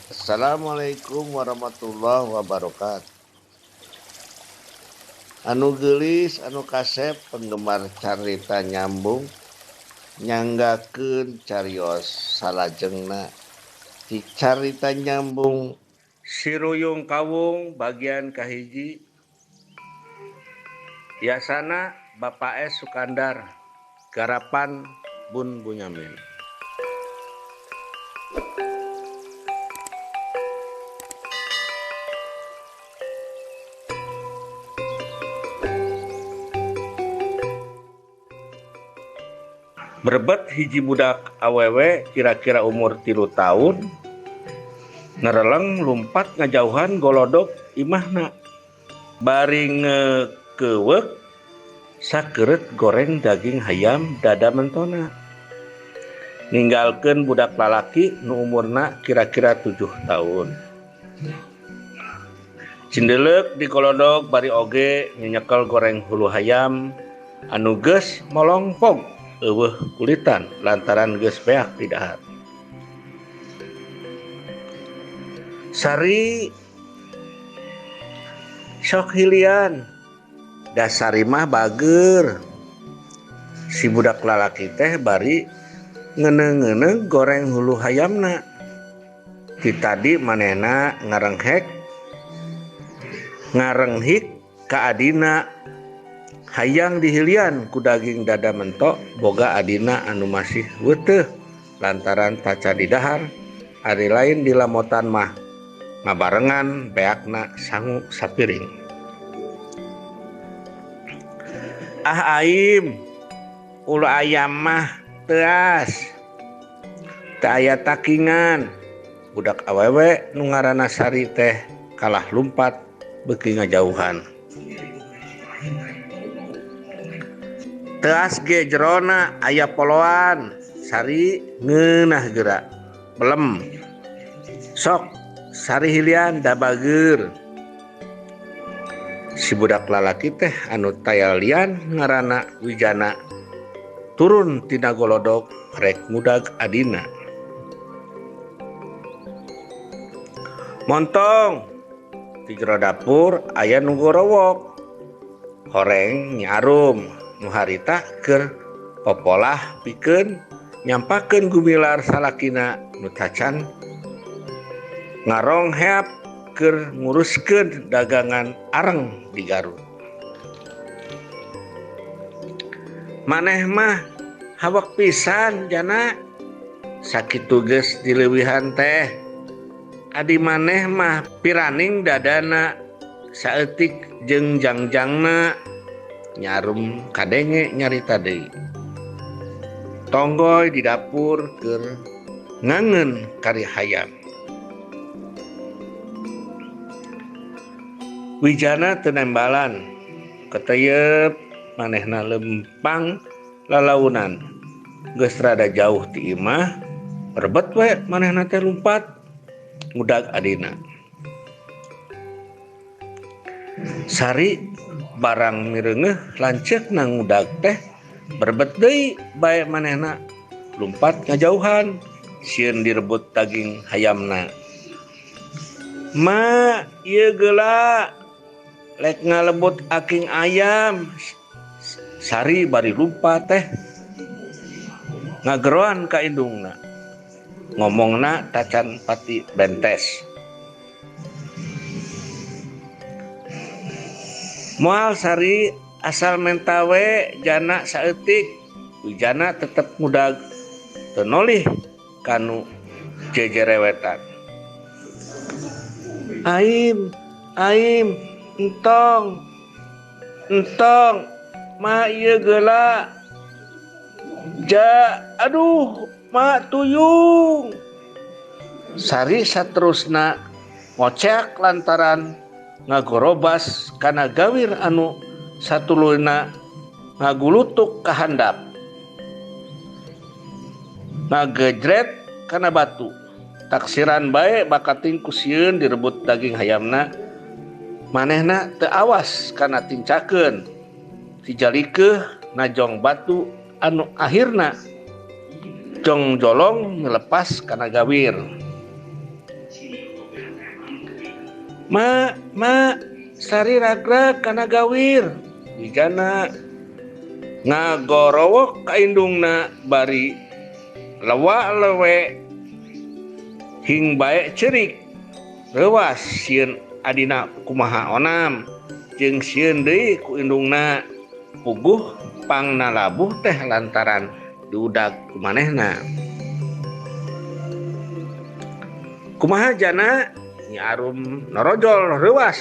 Assalamualaikum warahmatullahi wabarakatuh. Anu geulis anu kasep penggemar carita nyambung nyanggakeun carios salajengna ti carita nyambung Siruyung Kawung bagian kahiji Yasana Bapak S Sukandar garapan Bun Bunyamin. Berebet hiji budak awewe kira-kira umur 3 tahun nereleng lumpat ngajauhan golodog imahna bari ngekeuweuk sakeureut goreng daging hayam dada mentona ninggalkeun budak lalaki nu umurna kira-kira 7 tahun. Cindeleuk di golodog bari oge nyenyekel goreng hulu hayam anu geus molongpog eueuh kulitan lantaran geus beak di dahar. Sari sok hilian da Sari mah bager. Si budak lalaki teh bari ngeuneng-ngeuneng goreng hulu hayamna. Ti tadi manehna ngarenghik ka adina hayang dihilian ku daging dada mentok boga adina anu masih weuteuh lantaran taca didahar ari lain dilamotan mah ngabarengan beakna sangu sapiring. Ah aim ulu ayam mah teas teu aya takingan. Budak awewe nu ngaranna Sari teh kalah lumpat beuki ngajauhan. Teas ge jerona aya poloan. Sari ngeunah geura belem. Sok Sari hilian da bager. Si budak lalaki teh anu tayalian ngaranna Wijana turun tina golodog rek ngudag adina. Montong di jero dapur aya nu gorowok horeng Nyi Arum nu harita keur popolah pikeun nyampakeun gumilar salakina nu tacan ngarongheap keur nguruskeun dagangan areng di Garut. Maneh mah hawak pisan jana sakitu geus dileuwihan teh. Adi maneh mah piraning dadana saeutik jeung jangjangna. Nyi Arum kadenge nyarita deui. Tonggoy di dapur keur ngangeun kari hayam. Wijana teu nembalan, keteyep manehna lempang lalaunan. Geus rada jauh ti imah, rebet we manehna teh lumpat ngudag adina. Sari barang mireungeuh lanceukna ngudag teh berebet deui bae manehna lumpat ngajauhan sieun direbut daging hayamna. Ma ieu geula lek ngalebut aking ayam. Sari bari lumpat teh ngageroan ka indungna. Ngomongna tacan pati bentes. Moal Sari asal mentawe jana saeutik. Wijana tetep ngudag teu nolih kanu jejerewetan. Aim, aim, entong, entong, ma ieu geula. Ja, aduh, ma tuyung. Sari saterusna ngoceak lantaran ngagorobas kana gawir anu satuluyna ngagulutuk ka handap. Ngagejret kana batu. Taksiran bae bakating ku sieun direbut daging hayamna. Manehna teu awas kana tincakeun. Tijalikeuh najong batu anu akhirna jongjolong ngelepas kana gawir. Ma, ma, Sari ragrag kana gawir. Wijana ngagorowok ka indungna bari lewa lewe hing bae cerik. Reuwas sieun adina kumaha onam jeung sieun deui ku indungna puguh pangna labuh teh lantaran diudag ku manehna. Kumaha jana Nyi Arum norojol reuwas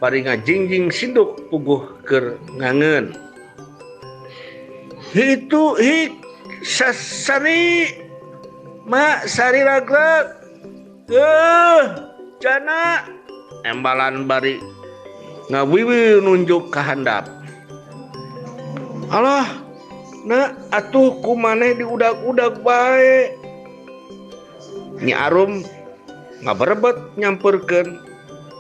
bari ngajingjing sinduk puguh keur ngangeun. Hitu hik sasari ma sari ragrag jana embalan bari ngawiwi nunjuk ka handap. Alah na atuh ku maneh diudag-udag bae. Nyi Arum ngaberebet nyamperkeun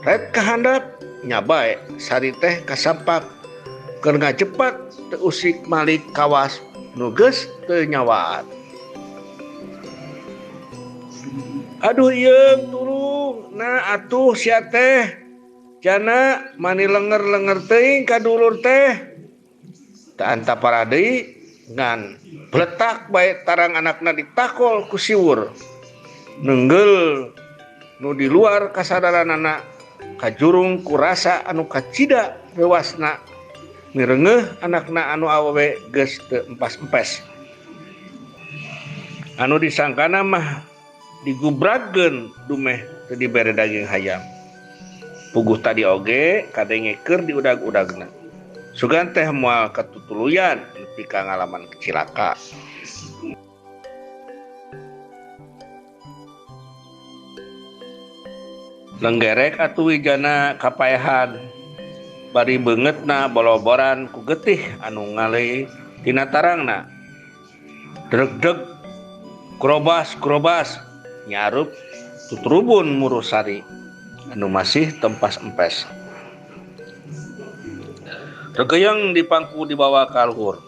rek ka handap nya bae Sari teh kasampak keur ngajepak teu usik malik kawas nu geus teu nyawaan. Aduh ieung tulung na atuh sia teh jana mani lenger-lenger teuing ka dulur teh. Teu antapara deui ngan bletak bae tarang anakna ditakol ku siwur. Nenggel nu di luar kasadaranana kajurung ku rasa anu kacida reuasna mireungeuh anakna anu awewe geus teu empas-empes. Anu disangkana mah digubragkeun dumeh teu dibere daging hayam. Puguh tadi oge kadenge keur diudag-udagna. Sugan teh moal katutuluyan nepi ka ngalaman kecilaka. Lenggerek atuh Wijana kapaehan bari beungeutna boloboran ku getih anu ngaleuy tina tarangna. Dregdeg grobas-grobas nyarup tutrubun murusari anu masih tempas empes. Regeyeng dipangku dibawa ka luhur.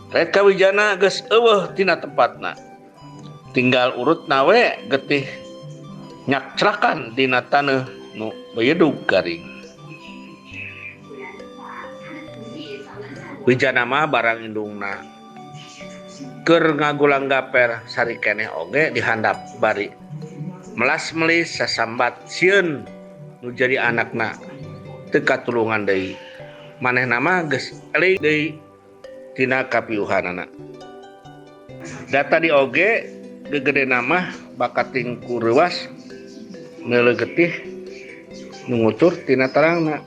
Rek ka Wijana geus eueuh tina tempatna. Tinggal urutna we getih nyakcrakan dina taneuh nu beyedug garing. Wijana mah barang indungna keur ngagulang gaper Sari keneh oge dihandap bari melas-melis sasambat sieun nu jadi anakna teu katulungan deui. Manehna mah geus eling deui tina kapiuhanana. Da tadi oge gegedena mah bakating ku reuwas neuleuh getih nu ngucur tina tarangna.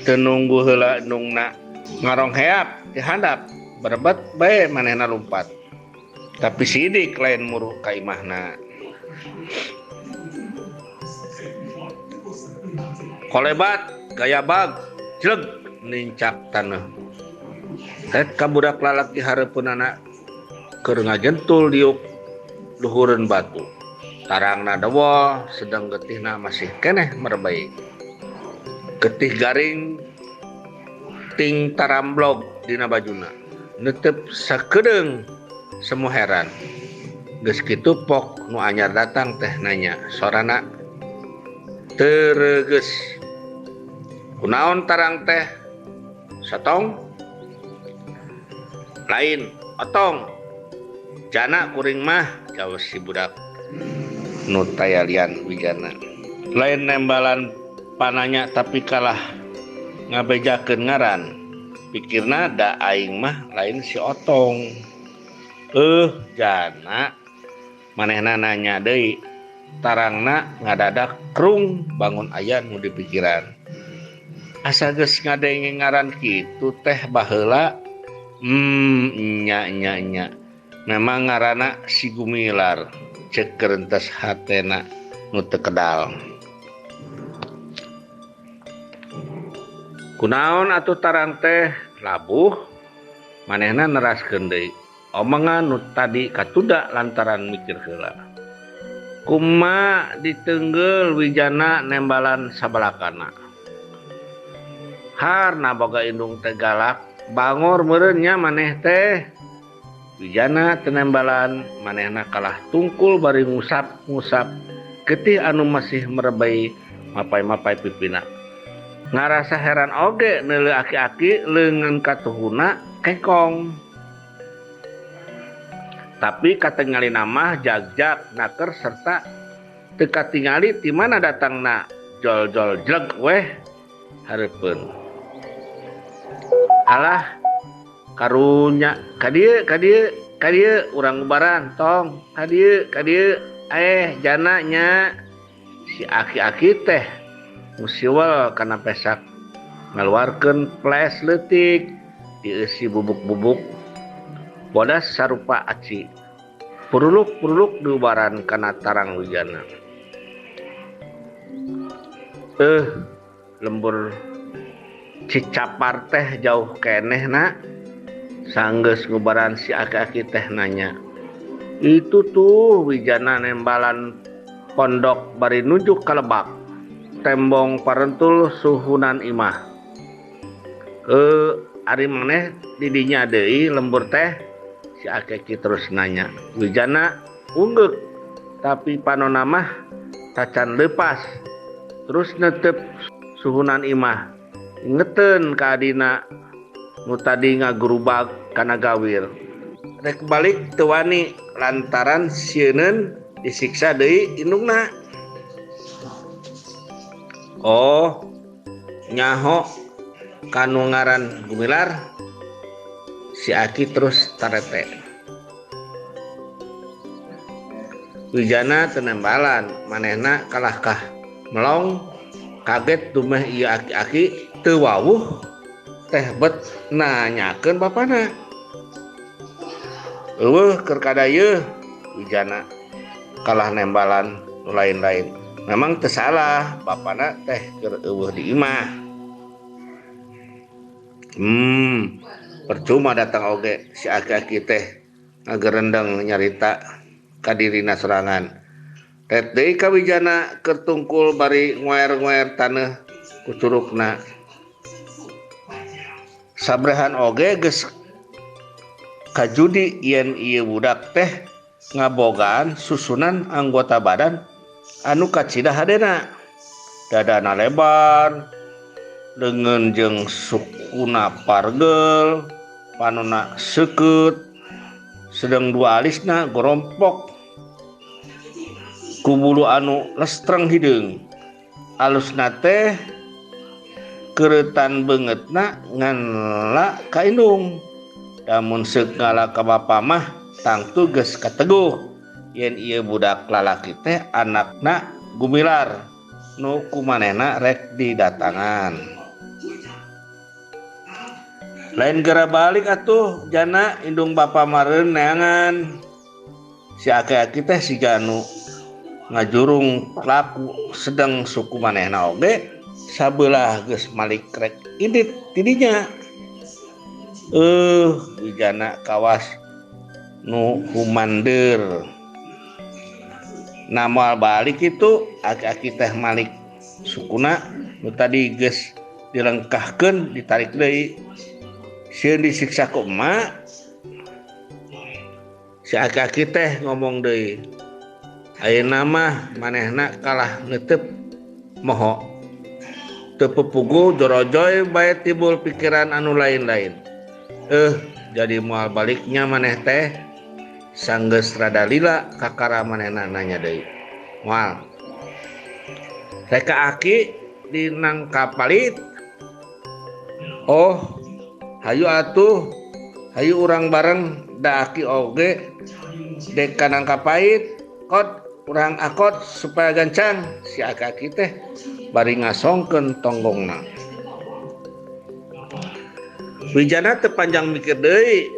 Teu nunggu heula indungna ngarongheap dihandap berebet bae manehna lumpat. Tapi sidik lain muruh ka imahna. Kolebat gaya bag jleg nincak taneuh. Rek ka budak lalaki hareupeunana keur ngajentul diuk luhureun batu. Tarangna dewol sedang getihna masih keneh merebei. Getih garing ting taramblog dina bajuna. Netep sakedeung semu heran. Geus kitu pok nu anyar datang teh nanya sorana teu regeus. Kunaon tarang teh? Satong? Lain, otong. Jana kuring mah jauh si budak nu tayalian Wijana. Lain nembalan pananya tapi kalah ngabejakeun ngaran. Pikirna da aing mah lain si otong. Jana manehna nanya deui. Tarangna ngadadak krung bangun aya nu dipikiran. Asa geus ngadenge ngaran kitu teh baheula. Nya nya nya. Memang ngaranna si Gumilar. Cek kerentes hatena nu teu kedal. Kunaon atuh tarang teh labuh manehna neraskeun deui. Omongan nu tadi katunda lantaran mikir heula. Kuma ditenggel Wijana nembalan sabalakana. Harna boga indung teh galak bangor meureun nya maneh teh. Wijana tenembalan manehna kalah tungkul bari ngusap-ngusap Getih anu masih merebei mapai-mapai pipina. Ngarasa heran oge neuleuh aki-aki leungeun katuhuna kengkong. Tapi katingalina mah jagjag naker serta teu katingali ti mana datangna jol-jol jleg weh hareupeun. Alah karunya ka dieu ka dieu ka dieu urang ubaran tong ka dieu ka dieu eh jana nya si aki-aki teh musiwel kana pesak ngaluarkeun flash leutik dieusi bubuk-bubuk bodas sarupa aci puruluk-puruluk diubaran kana tarang wijana. Lembur Cicapar teh jauh keneh na sanggeus ngubaran si aki-aki teh nanya. Itu tuh wijana nembalan pondok bari nunjuk ka lebak tembong parentul suhunan imah. Ari maneh didinya deui lembur teh si aki-aki terus nanya. Wijana unggeuk tapi panona mah tacan leupas terus netep suhunan imah. Ingeteun ka adina nu tadi ngagerubag kana gawir. Rek balik teu wani lantaran sieuneun disiksa deui indungna. Oh, nyaho kanu ngaran Gumilar si aki terus tarete. Wijana teu nembalan manehna kalahkah melong kaget dumeh ieu aki-aki teu wawuh teh bet nanyakeun bapana. Eueuh keur kadayeuh wijana kalah nembalan nu lain-lain. Memang teu salah bapana teh keur eueuh di imah. Percuma datang oge si aki-aki teh ngagerendeng nyarita ka dirina sorangan. Tet deui ka wijana keur tungkul bari ngoer-ngoer taneuh ku curugna. Sabrehan oge geus kajudi yen ieu budak teh ngabogaan susunan anggota badan anu kacida hadena. Dadana lebar, leungeun jeung sukuna pargel, panona seukeut, sedeng dua alisna gorompok ku bulu anu lestreng hideung. Alusna teh keureutan beungeutna nganla ka indung. Lamun seuk ngala ka bapa mah tangtu geus kateguh yen ieu budak lalaki teh anakna Gumilar nu kumanehna rek didatangan. Lain gera balik atuh jana indung bapa mareun neangan. Si aki-aki teh siga nu ngajurung laku sedeng suku manehna oge sabelah geus malik rek indit tidinya. Wijana kawas nu humandir. Nah moal balik itu aki-aki teh malik sukuna nu tadi geus dilengkahkeun ditarik deui. Sieun disiksa ku emak. Si aki-aki teh ngomong deui. Ayeuna mah manehna kalah neuteup moho. Teu pepuguh jorojoy bae timbul pikiran anu lain-lain. Jadi moal baliknya maneh teh sanggeus rada lila kakara manehna nanya deui. Moal. Rek aki dinangkapalit. Oh, hayu atuh, hayu urang bareng da aki oge dek kanangkapait kot urang akot supaya gancang si aki-aki teh bari ngasongkeun tonggongna. Wijana teu panjang mikir deui.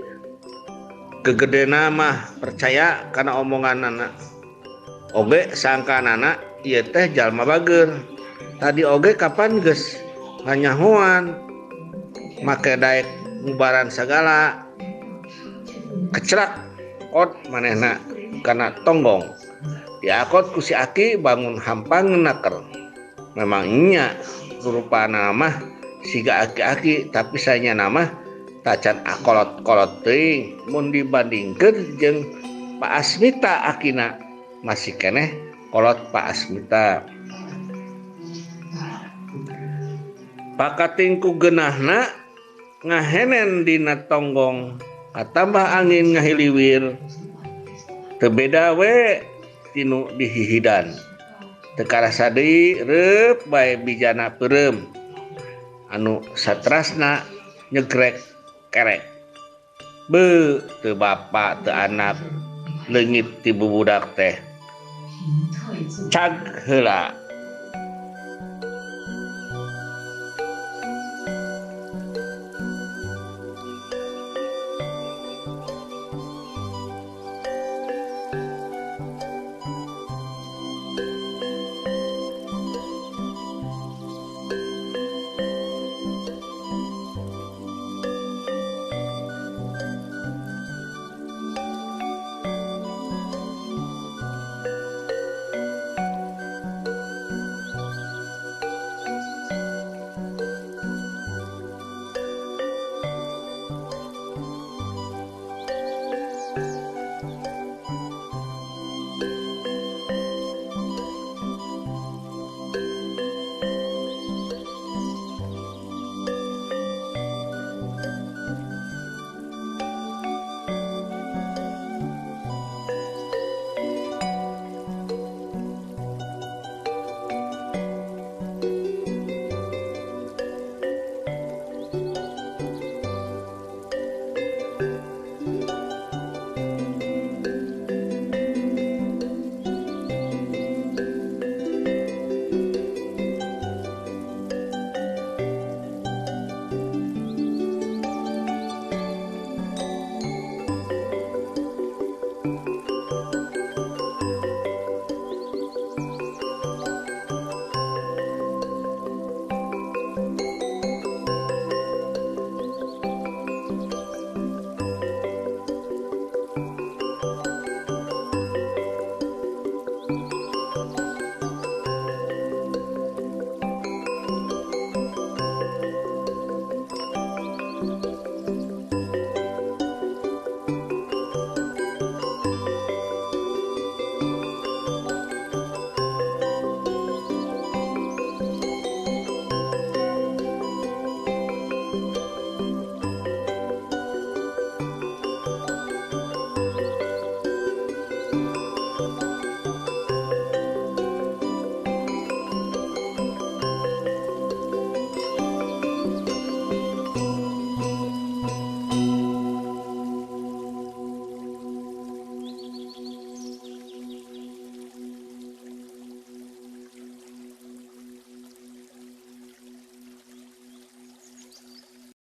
Gegedena mah percaya kana omonganana. Oge sangkanana ieu teh jalma bager. Tadi oge kapan geus nganyahoan make daek ngubaran sagala. Kecerak kot manehna kana tonggong. Diakot ku si aki bangun hampang naker. Memang nya rupana mah siga aki-aki tapi sanyana mah tacan akolot-kolot teuing mun dibandingkeun jeung Pak Asmita akina masih keneh Kolot Pak Asmita. Pakating ku geunahna ngahenen dina tonggong katambah angin ngahiliwir teu beda we tinu dihihidan. Teu karasa deui reup bae bijana peureum anu satrasna nyegrek kerek. Beuh teu bapa teu anak leungit ti bubudak teh. Cag heula.